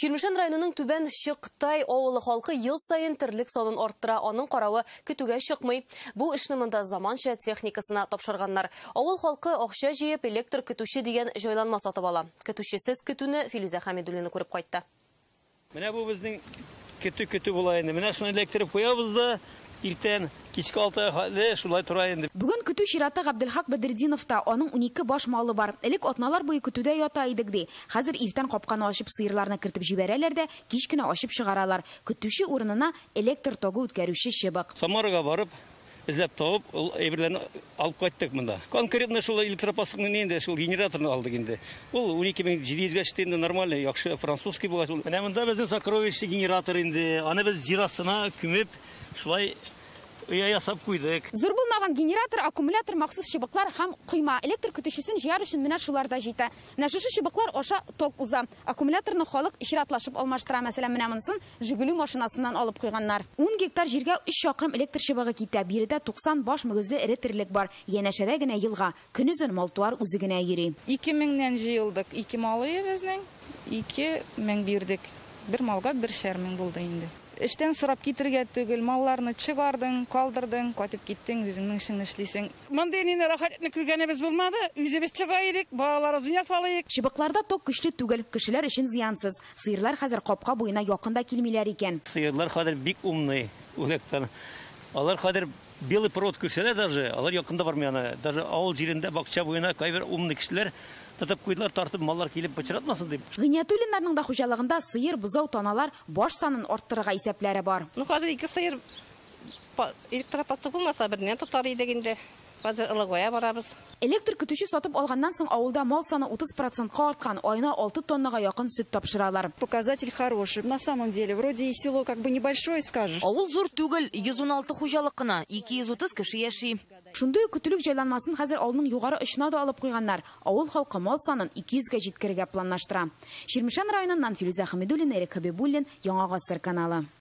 Чирмешән районының Түбән Чык-тай авылы халкы ел саен терлек санын арттыра, аның каравы көтүгә чыкмый. Бу эшне монда заманча техникасына тапшырганнар. Авыл халкы акча җыеп, электр көтүче дигән җайланма сатып ала. Көтүчесез көтүне Филүзә Хәмидуллина күреп кайтты. Менә бу безнең көтү була инде. Менә шуны эләктереп куябыз да, иртән кичке 6-га хәтле шулай тора инде. Бүген көтү чираты Габделхак Бәдретдиновта, аның 12 баш малы бар. Элек атналар буе көтүдә ята идек ди. Хәзер иртән капканы ачып сыерларны кертеп җибәрәләр дә, кич кенә ачып чыгаралар. Көтүче урынына электр тогы үткәрүче чыбык. Самарага барып, эзләп табып, ул әйберләрне алып кайттык монда. Конкретно шул электропастыкны инде, шул генераторны алдык инде. Ул 12700 гә төште инде, нормальный, яхшы французский булгач. Менә монда безнең сокровище генератор инде. Аны без җир астына күмеп, шулай оя ясап куйдык. Зур булмаган генератор, аккумулятор, махсус чыбыклар һәм койма. Электр көтүчесен җыяр өчен менә шулар да җитә. Менә шушы чыбыклар аша ток уза. Аккумуляторны халык чиратлашып алмаштыра. Мәсәлән, менә монысын Жигули машинасыннан алып куйганнар. 10 гектар җиргә 3 чакрым электр чыбыгы китә. Биредә 90 баш мөгезле эре терлек бар. Янәшәдә генә елга. Көнозын мал-туар үзе генә йөри. 2000-нән җыелдык. 2 малы безнең, 2000 бирдек. Бер малга бершәр мең булды инде. Эштән сорап китергә түгел, малларны чыгардың, калдырдың, кайтып киттең, үзеңнең эшеңне эшлисең. Мондый нине рәхәтне күргәнебез булмады. Үзебез чыга идек, балалар үзенә фалыйк. Чыбыкларда ток көчле түгел, кешеләр өчен зыянсыз. Сыерлар хәзер капка буена якында килмиләр икән. Сыерлар хәзер бик умный, үлектән. Алар хәзер белый провод күрсәләр даже, алар якында бармый аны. Даже авыл җирендә бакча буена кайбер умный кешеләр тотып куйдылар, тартып маллар килеп пычратмасын дип. Гыйниятуллиннарның да хуҗалыгында сыер, бозау, таналар баш санын арттырырга исәпләре бар. Ну, хәзер 2 сыер электропасты булмаса, бернән тотар идек инде. Хәзер Ылыгая барабыз. Электр көтүче сатып алганнан соң авылда мал саны 30%-ка арткан, аена 6 тоннага якын сөт тапшыралар. Показатель хороший. На самом деле, вроде и село как бы небольшое, скажешь. Авыл зур түгел, 116 хуҗалык кына, 230 кеше яши. Шундый ук көтүлек җайланмасын хәзер авылның югары очына да алып куйганнар. Авыл халкы мал санын 200-гә җиткерергә планлаштыра. Чирмешән районыннан Филүзә Хәмидуллина, Эрик Хәбибуллин, Яңа Гасыр каналы.